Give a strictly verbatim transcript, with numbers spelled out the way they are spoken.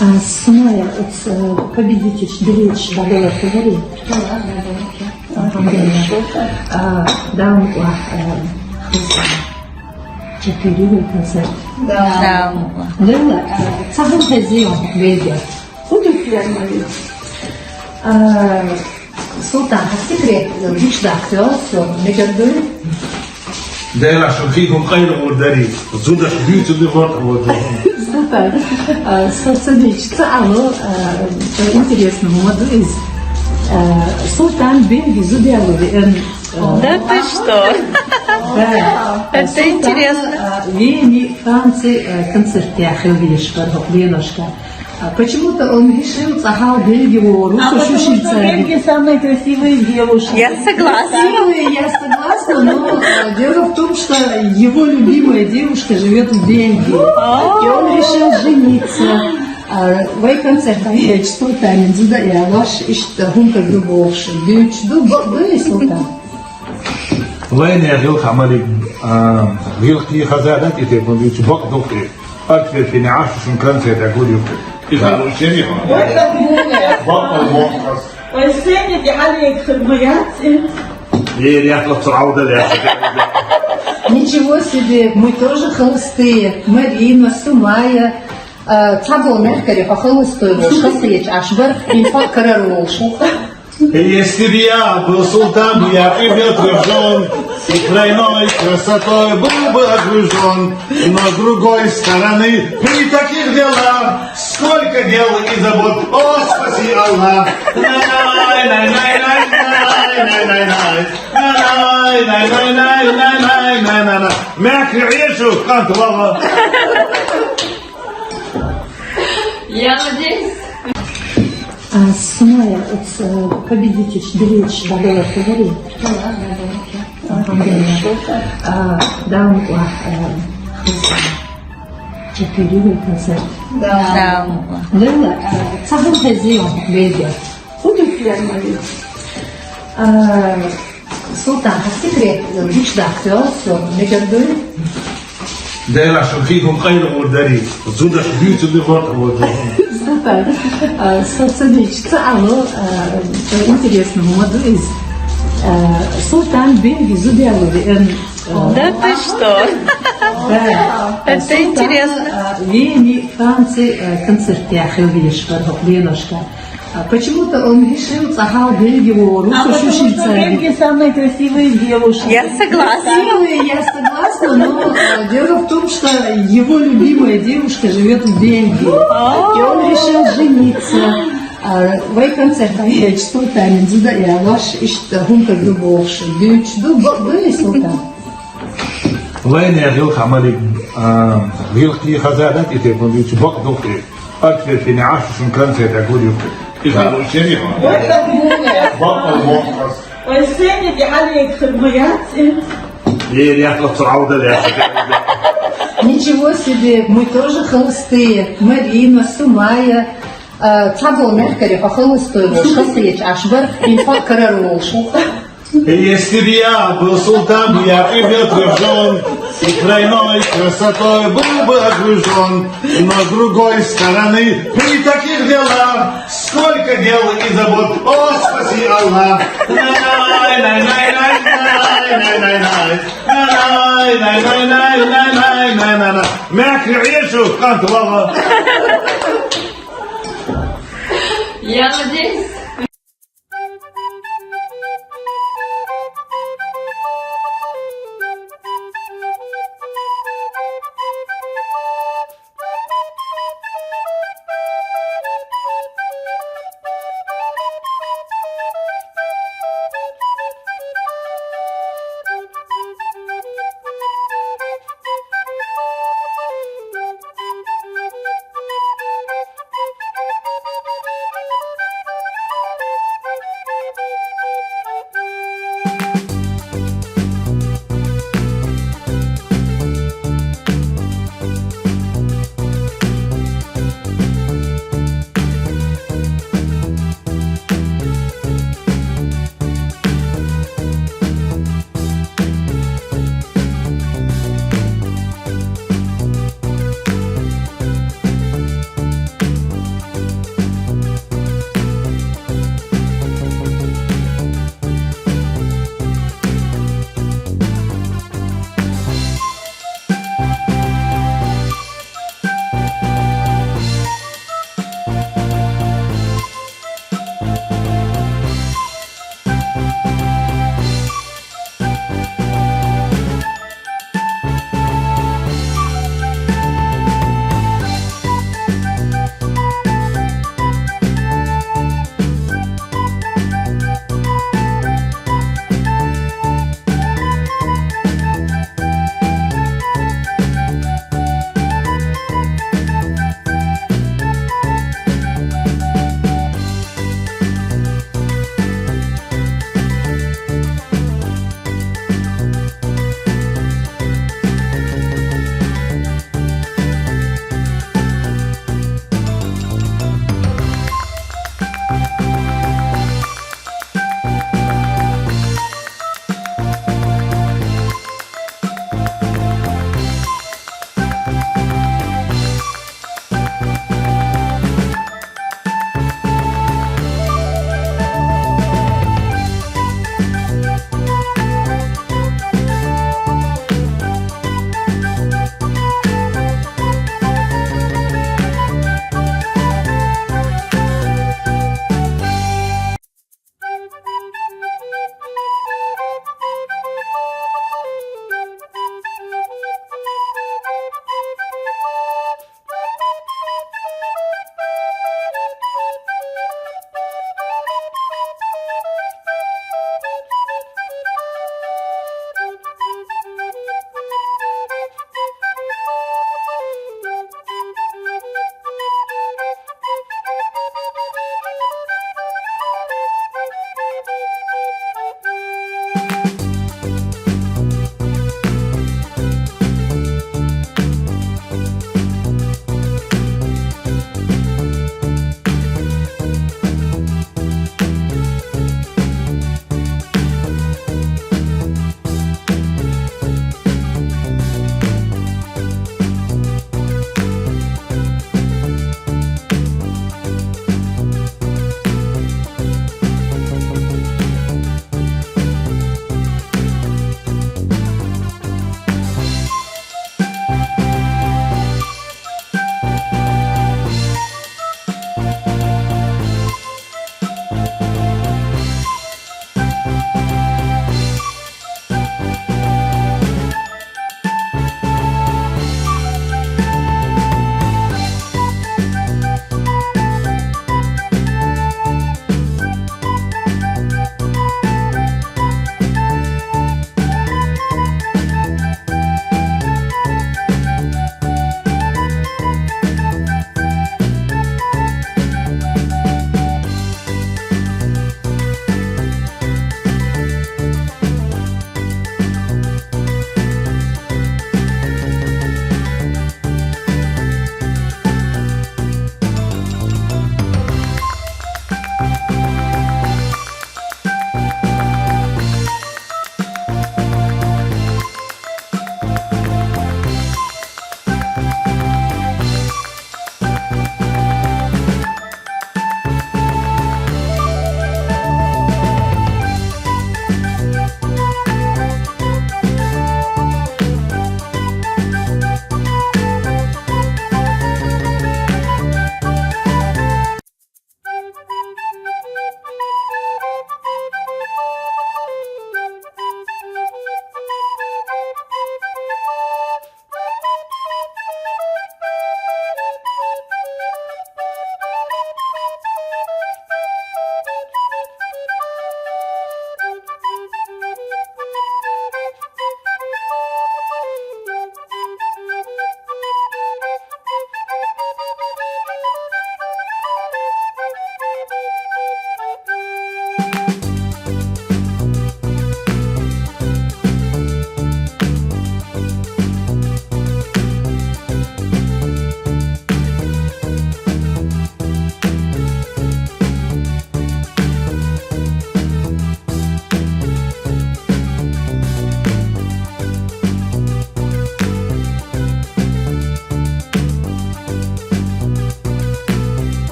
А, Сумая, оц, э, победительш, билетш дӀадала хӀу вари? Алхьамдулилла. А, Дала мукьлахь, э, хӀу четыре вай концерт. Да. Дала мукьлахь. Лейла, э, ца хӀама хезий белгия? Удуцлер мали. А, Султан, хьа секрет, э, гучдахьа, всё, мегар дуй? Дела, шун хигун къайла гӀур дари, зудаш дуьйцу дуьгӀор гӀур дари. Султан, а, со ца дийцча ца алу, а, интересно, хӀума ду из. А, Султан бенги зудялу веън, а, Да ты что? Да. Это Султан, интересно. А, Вени, Франции, а, концерт яхил веш бар, хӀу, Леночка. А почему-то он решил, цахал бельги вору, А что потому что шушица. Бельги самые красивые девушки. Я согласна. Красивые, я согласна, но, э, дело в том, что его любимая девушка живет в Бельгии. А. И он решил жениться. А, вай концерт, я что там, дзуда, я ваш, ишта, гунка, любовь, дючду, бо-, были, Султан. Лайне гӀил хамали, а, гӀил хъи хазадат, и те бон дючу бак духи. Артфер фини гӀаш шун концерт агур юкъе. Иза лучшери ма. Бакъал мохас. Ой, сцене де гьале хъумаяц. Е, я то цауда ле. Ничего себе, мы тоже холостые. Марина, Сумая, а, цабо мягкари, хо холостой волш, хасеч ашбар, инфа карар волш. Если б я был султан, я бы был окружён, и тройной красотой был бы окружён. Но с другой стороны, при таких делах сколько дел и забот, о, спаси Аллах. Най-най-най-най-най-най-най-най. Най-най-най-най-най-най-най-най. Мягкий решу, как глава. Я надеюсь. А, Сумая, оц, э, победительш, билетш дӀадала хӀу вари? Алхьамдулилла. А, Дала мукьлахь, э, хӀу четыре вай концерт. Да. Дала мукьлахь. Лейла, э, ца хӀама хезий белгия? Удуцлер мали. А, Султан, хьа секрет, э, гучдахьа, всё, мегар дуй? Дела, шун хигун къайла гӀур дари, зудаш дуьйцу дуьгӀор гӀур дари. Султан, а, со ца дийцча ца алу, а, интересно, хӀума ду из. А, Султан бенги зудялу веън, а, Да ты что? Да. Это Султан, интересно. А, Вени, Франции, а, концерт яхил веш бар, хӀу, Леночка. А почему-то он решил, цахал бельги вору, А потому что шушица. Бельги самые красивые девушки. Я согласна. Красивые, я согласна, но, э, дело в том, что его любимая девушка живет в Бельгии. А. И он решил жениться. А, вай концерт, я что там, дзуда, я ваш, ишта, гунка, любовь, дючду, бо-, были, Султан? Лайне гӀил хамали, а, гӀил хъи хазадат, и те бон дючу бак духи. Артфер фини гӀаш шун концерт агур юкъе. Иза лучшери ма. Бакъал мохас. Ой, сцене де гьале хъумаяц. Е, я то цауда ле. Ничего себе, мы тоже холостые. Марина, Сумая, а, цабо мягкари, хо холостой волш, хасеч ашбар, инфа карар волш. Если б я был султан, я бы был окружён, и тройной красотой был бы окружён. Но с другой стороны, при таких делах сколько дел и забот, о, спаси Аллах. Най, най, най, най. Най, най, най, най. Мягкий решу, как глава. Я надеюсь.